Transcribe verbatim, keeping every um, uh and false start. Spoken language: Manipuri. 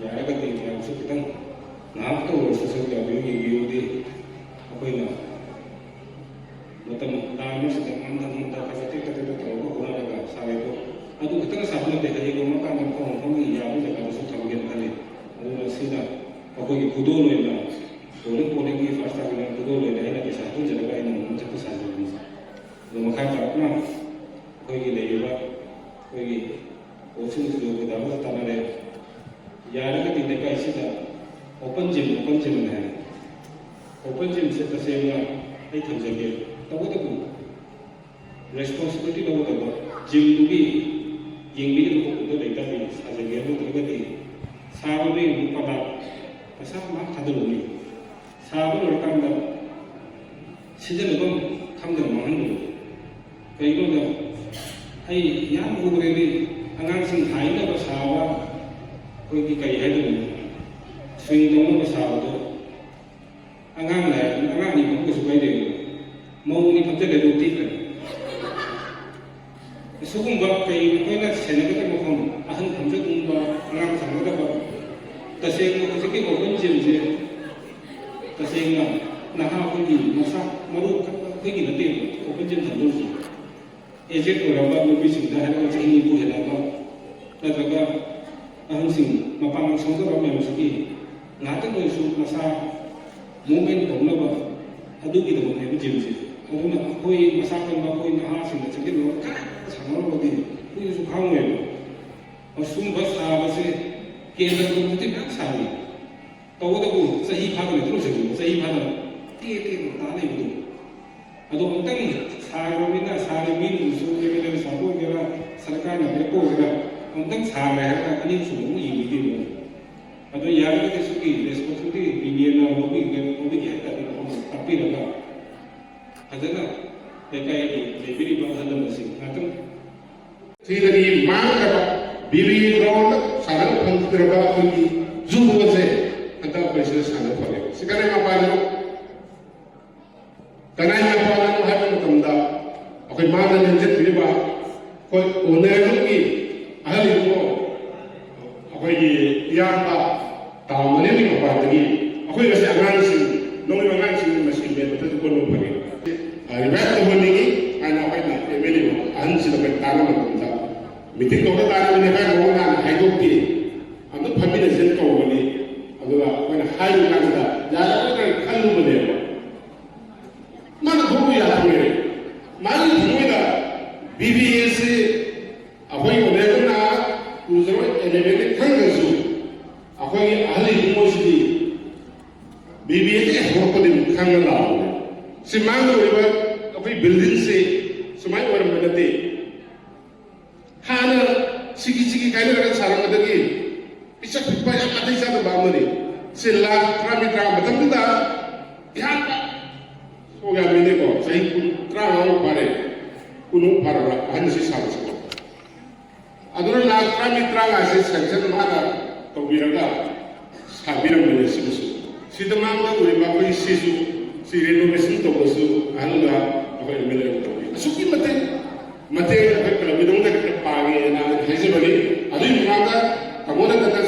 ꯌꯥꯔꯒꯗꯤ ꯃꯌꯥꯝꯁꯨ ꯈꯤꯇꯪ ꯉꯥꯏꯍꯥꯛꯇ ꯑꯣꯏꯔꯁꯨ ꯁꯔꯨꯛ ꯌꯥꯕꯤꯌꯨ, ꯌꯦꯡꯕꯤꯌꯨꯗꯤ꯫ ꯑꯩꯈꯣꯏꯅ ꯃꯇꯝ ꯇꯥꯏꯃꯔꯁꯤꯗ ꯉꯝꯗ ꯉꯝꯗ ꯈꯖꯤꯛ ꯈꯖꯤꯛ ꯈꯖꯤꯛ ꯇꯧꯔꯒ ꯍꯣꯠꯅꯔꯒ ꯁꯥꯔꯤꯗꯣ ꯑꯗꯨ ꯈꯛꯇꯪ ꯁꯥꯕ ꯅꯠꯇꯦ, ꯍꯌꯦꯡ ꯌꯧꯔꯀꯥꯟꯗ ꯃꯐꯝ ꯃꯐꯝꯒꯤ ꯌꯥꯕ ꯖꯒꯥꯗꯁꯨ ꯊꯝꯒꯦꯅ ꯈꯜꯂꯤ꯫ ꯑꯗꯨꯅ ꯁꯤꯅ ꯑꯩꯈꯣꯏꯒꯤ ꯈꯨꯗꯣꯜ ꯑꯣꯏꯅ, ꯄꯣꯂꯤꯡ ꯄꯣꯂꯤꯡꯒꯤ ꯐꯥꯔꯁ ꯇꯥꯔꯒꯦꯠ ꯈꯨꯗꯣꯜ ꯑꯣꯏꯅ ꯑꯩꯅ ꯄꯩꯁꯥ ꯇꯨꯡꯁꯤꯜꯂꯒ ꯑꯩꯅ ꯃꯃꯤꯡ ꯆꯠꯄ ꯁꯥꯖꯕꯅꯤ꯫ ꯑꯗꯣ ꯃꯈꯥ ꯇꯥꯔꯛꯅ ꯑꯩꯈꯣꯏꯒꯤ ꯂꯩꯔꯤꯕ ꯑꯩꯈꯣꯏꯒꯤ ꯀꯣꯆꯁꯤꯡꯁꯤꯁꯨ ꯑꯩꯈꯣꯏ ꯇꯥꯟꯅꯔꯦ꯫ ꯌꯥꯔꯒꯗꯤ ꯂꯩꯀꯥꯏꯁꯤꯗ open gym, open gymꯅ ꯍꯥꯏ꯫ Open gymꯁꯦ ꯇꯁꯦꯡꯅ ꯑꯩ ꯊꯝꯖꯒꯦ꯫ ꯇꯧꯕꯇꯕꯨ responsibility ꯂꯧꯒꯗꯕ, gymꯗꯨꯒꯤ ꯌꯦꯡꯕꯤꯒꯗꯕ ꯈꯣꯠꯄꯗꯣ ꯂꯩꯇꯥꯔꯗꯤ ꯁꯥꯖꯒꯦ, ꯅꯠꯇ꯭ꯔꯒꯗꯤ ꯁꯥꯕ ꯃꯤ ꯂꯨꯄꯥ ꯂꯥꯈ ꯄꯩꯁꯥ ꯃꯌꯥꯝ ꯊꯥꯗꯔꯨꯅꯤ꯫ ꯁꯥꯕ ꯂꯣꯏꯔꯀꯥꯟꯗ ꯁꯤꯖꯤꯟꯅꯐꯝ ꯈꯪꯗꯅ ꯃꯥꯡꯍꯟꯕꯗꯣ꯫ ꯀꯩꯒꯤꯅꯣꯗ ꯑꯩ ꯌꯥꯝ ꯎꯔꯦꯅꯦ, ꯑꯉꯥꯡꯁꯤꯡ ꯍꯥꯏꯅꯕ ꯁꯥꯕ, ꯑꯩꯈꯣꯏꯒꯤ ꯀꯩ ꯍꯥꯏꯗꯣꯏꯅꯣ, swing ꯇꯧꯅꯕ ꯁꯥꯕꯗꯣ꯫ ꯑꯉꯥꯡ ꯂꯥꯏꯔꯤꯛ, ꯑꯉꯥꯡ ꯑꯅꯤ ꯐꯝꯕꯁꯨ ꯀꯥꯏꯗꯦ, ꯃꯧ ꯑꯅꯤ ꯐꯝꯖꯜꯂꯦ ꯑꯗꯨ ꯇꯦꯛꯈ꯭ꯔꯅꯤ꯫ ꯑꯁꯤꯒꯨꯝꯕ ꯀꯩ ꯑꯩꯈꯣꯏꯅ ꯁꯦꯟꯅꯒꯗꯕ ꯃꯐꯝ, ꯑꯍꯟ ꯐꯝꯖꯒꯨꯝꯕ, ꯑꯉꯥꯡ ꯁꯥꯟꯅꯒꯗꯕ, ꯇꯁꯦꯡꯅ ꯍꯧꯖꯤꯛꯀꯤ open gymꯁꯦ ꯇꯁꯦꯡꯅ ꯅꯍꯥ ꯑꯩꯈꯣꯏꯒꯤ ꯃꯁꯥ ꯃꯔꯨ ꯈꯛꯇ ꯑꯩꯈꯣꯏꯒꯤ ꯅꯠꯇꯦꯕ open gym ꯊꯝꯗꯧꯔꯤꯁꯦ꯫ Aged ꯑꯣꯏꯔꯕ ꯅꯨꯄꯤꯁꯤꯡꯗ ꯍꯥꯏꯔꯒ ꯆꯍꯤ ꯅꯤꯐꯨ ꯍꯦꯜꯂꯛꯑꯕ ꯅꯠꯇ꯭ꯔꯒ ꯑꯍꯟꯁꯤꯡ ꯃꯄꯥꯡꯒꯜ ꯁꯣꯟꯊꯕ ꯃꯌꯥꯝꯁꯤꯒꯤ ꯉꯥꯏꯍꯥꯛꯇꯪ ꯑꯣꯏꯔꯁꯨ ꯃꯁꯥ movement ꯇꯧꯅꯕ ꯑꯗꯨꯒꯤꯗꯃꯛꯅꯦꯕ gymꯁꯦ꯫ ꯑꯗꯨꯅ ꯑꯩꯈꯣꯏ ꯃꯁꯥ ꯀꯟꯕ ꯑꯩꯈꯣꯏ ꯅꯍꯥꯁꯤꯡꯅ ꯆꯦꯛꯁꯤꯟꯅꯕ ꯈꯔ ꯁꯥꯟꯅꯔꯝꯃꯒꯗꯤ ꯀꯨꯏꯅꯁꯨ ꯈꯥꯡꯉꯣꯏꯕ꯫ ꯑꯁꯨꯝꯕ ꯁꯥꯕꯁꯦ ꯀꯦꯟꯗ꯭ꯔ ꯒꯣꯔꯃꯦꯟꯠꯇꯤ ꯃꯌꯥꯝ ꯁꯥꯔꯤ꯫ ꯇꯧꯕꯇꯕꯨ ꯆꯍꯤ ꯐꯥꯗꯅ ꯊꯕꯛ ꯆꯠꯈꯤꯕ, ꯆꯍꯤ ꯐꯥꯗꯅ ꯇꯦꯛ ꯇꯦꯛ ꯇꯥ ꯂꯩꯕꯗꯣ꯫ ꯑꯗꯣ ꯑꯃꯨꯛꯇꯪ ꯁꯥꯈ꯭ꯔꯕꯅꯤꯅ ꯁꯥꯔꯤꯕ ꯃꯤꯗꯨꯁꯨ MLA ꯁꯥꯕ ꯑꯣꯏꯒꯦꯔꯥ, ꯁꯔꯀꯥꯔꯅ ꯄꯤꯔꯛꯄ ꯑꯣꯏꯒꯦꯔꯥ, ꯑꯃꯨꯛꯇꯪ ꯁꯥꯈ꯭ꯔꯦ ꯍꯥꯏꯔꯒ ꯑꯅꯤꯁꯨꯕ ꯑꯃꯨꯛ ꯌꯦꯡꯕꯤꯗꯦꯕ꯫ ꯑꯗꯣ ꯌꯥꯔꯒꯗꯤ ꯁꯤꯒꯤ responsibility ꯕꯤꯕꯤꯑꯦꯟꯅ ꯂꯧꯕꯤꯒꯦ, ꯂꯧꯕꯤꯒꯦ ꯍꯥꯏ ꯇꯥꯔꯗꯤ ꯃꯐꯝꯗ ꯇꯥꯛꯄꯤꯔꯒ ꯐꯖꯅ ꯂꯩꯀꯥꯏꯒꯤ ꯂꯩꯕꯤꯔꯤꯕ ꯑꯍꯜ ꯂꯃꯟꯁꯤꯡ ꯉꯥꯛꯇꯪ ꯁꯤꯗꯒꯤ ꯃꯥꯡꯈ꯭ꯔꯕ ꯕꯤꯕꯤꯑꯦꯟ ꯒ꯭ꯔꯥꯎꯟꯗ ꯁꯥꯟꯅꯕ ꯐꯪꯈꯤꯗ꯭ꯔꯕ ꯑꯩꯈꯣꯏꯒꯤ ꯖꯨꯗꯣꯁꯦ ꯍꯟꯗꯛ ꯑꯩꯈꯣꯏ ꯁꯤꯗ ꯁꯥꯟꯅꯕ ꯐꯪꯉꯦ꯫ ꯁꯤ ꯀꯔꯤ ꯃꯄꯥꯟꯗꯅꯣ? ꯀꯅꯥꯒꯤ ꯃꯄꯥꯟꯗꯅꯣ ꯍꯥꯏꯕ ꯃꯇꯝꯗ ꯑꯩꯈꯣꯏ ꯃꯥꯅ ꯂꯦꯡꯖꯟꯕꯤꯔꯤꯕ ꯑꯩꯈꯣꯏ ꯑꯣꯅꯔꯗꯨꯒꯤ ꯑꯍꯜ ꯏꯕꯨꯡꯉꯣ, ꯑꯩꯈꯣꯏꯒꯤ ꯏꯌꯥꯝꯕ ꯇꯥꯎ ꯃꯅꯤꯡꯒꯤ ꯃꯄꯥꯟꯗꯒꯤ ꯑꯩꯈꯣꯏ ꯉꯁꯤ ꯑꯉꯥꯡꯁꯤꯡ, ꯅꯧꯔꯤꯕ ꯑꯉꯥꯡꯁꯤꯡ ꯃꯁꯤ ꯃꯦꯟꯕꯗꯁꯨ ꯀꯣꯟꯕ ꯐꯪꯉꯤ꯫ ꯔꯤꯚꯥꯏꯚ ꯇꯧꯍꯟꯅꯤꯡꯉꯤ ꯍꯥꯏꯅ ꯑꯩꯈꯣꯏꯅ ꯑꯦꯝ ꯑꯦꯜ ꯑꯦ ꯑꯍꯟꯁꯤꯗ ꯑꯩꯈꯣꯏ ꯇꯥꯟꯅꯕ ꯃꯇꯝꯗ, ꯃꯤꯇꯤꯡ ꯇꯧꯕ ꯇꯥꯔꯒꯗꯤ ꯍꯥꯏꯕ ꯃꯑꯣꯡ ꯍꯥꯟꯅ ꯍꯥꯏꯗꯣꯛꯇꯦ꯫ ꯑꯗꯨ ꯐꯝꯃꯤꯟꯅꯁꯦꯅ ꯀꯧꯕꯅꯤ꯫ ꯑꯗꯨꯒ ꯑꯩꯈꯣꯏꯅ ꯍꯥꯏꯕ ꯀꯥꯟꯁꯤꯗ ꯌꯥꯔꯛꯑꯣꯏꯗ꯭ꯔꯥ ꯈꯜꯂꯨꯕꯅꯦꯕ꯫ ꯃꯥꯅ ꯊꯣꯛꯄ ꯌꯥꯊꯣꯛꯑꯦ꯫ ꯃꯥꯒꯤ ꯊꯃꯣꯏꯗ ꯕꯤ ꯕꯤ ꯑꯦꯁꯤ ꯑꯩꯈꯣꯏ ꯑꯣꯅꯦꯒꯅ ꯇꯨ ꯖꯦꯔꯣ ꯑꯦꯂꯦꯚꯦꯟꯗ ꯈꯪꯗ꯭ꯔꯁꯨ ꯑꯩꯈꯣꯏꯒꯤ ꯑꯍꯜ ꯏꯕꯨꯡꯉꯣꯁꯤꯗꯤ ꯕꯤ ꯕꯤ ꯑꯦꯁꯤ ꯍꯧꯔꯛꯄꯗꯤ ꯑꯗꯨꯝ ꯈꯪꯉ ꯂꯥꯛꯑꯕꯅꯦ꯫ ꯁꯤ ꯃꯥꯡꯗ ꯑꯣꯏꯕ ꯑꯩꯈꯣꯏ ꯕꯤꯜꯗꯤꯡꯁꯤ ꯁꯨꯃꯥꯏꯅ ꯑꯣꯏꯔꯝꯕ ꯅꯠꯇꯦ꯫ ꯍꯥꯟꯅ ꯁꯤꯒꯤ ꯁꯤꯒꯤ ꯀꯥꯏꯅꯔꯒ ꯁꯥꯔꯝꯕꯗꯒꯤ ꯄꯤꯁꯛ ꯄꯤꯛꯄ ꯌꯥꯝ ꯅꯥꯇꯩ ꯆꯥꯗꯕ ꯑꯃꯅꯤ꯫ ꯁꯤ ꯂꯥꯈ ꯇꯔꯥꯃꯔꯤ ꯇꯔꯥ ꯃꯇꯝꯗꯨꯗ ꯏꯍꯥꯟꯕ ꯁꯣꯛ ꯌꯥꯝꯃꯤꯅꯦꯀꯣ, ꯆꯍꯤ ꯀꯨꯟ, ꯇꯔꯥꯃꯉꯥꯃꯨꯛ ꯐꯥꯔꯦ, ꯀꯨꯟꯃꯨꯛ ꯐꯥꯔꯕ꯭ꯔꯥ ꯑꯍꯟ ꯑꯁꯤ ꯁꯥꯕꯁꯤꯀꯣ꯫ ꯑꯗꯨꯅ ꯂꯥꯈ ꯇꯔꯥꯃꯔꯤ ꯇꯔꯥꯃꯉꯥꯁꯦ ꯁꯦꯡꯁꯟ ꯃꯥꯅ ꯇꯧꯕꯤꯔꯒ ꯁꯥꯕꯤꯔꯝꯕꯅꯦ꯫ ꯁꯤꯃꯁꯨ ꯁꯤꯗ ꯃꯥꯡꯗ ꯑꯣꯏꯔꯤꯕ ꯑꯩꯈꯣꯏ ꯁꯤꯁꯨ ꯁꯤ ꯔꯤꯅꯣꯚꯦꯁꯟ ꯇꯧꯕꯁꯨ ꯑꯍꯜꯒ ꯑꯩꯈꯣꯏ ꯑꯦꯝ ꯑꯦꯜ ꯑꯦ ꯇꯧꯕꯤ꯫ ꯑꯁꯨꯛꯀꯤ ꯃꯇꯤꯛ ꯃꯇꯦꯡ ꯑꯩꯈꯣꯏ ꯀ꯭ꯂꯕꯀꯤꯗꯃꯛꯇ ꯈꯔ ꯄꯥꯡꯉꯦꯅ ꯑꯩꯅ ꯍꯥꯏꯖꯕꯅꯤ꯫ ꯑꯗꯨꯒꯤ ꯃꯃꯥꯡꯗ ꯇꯥꯃꯣꯅ ꯀꯟꯅ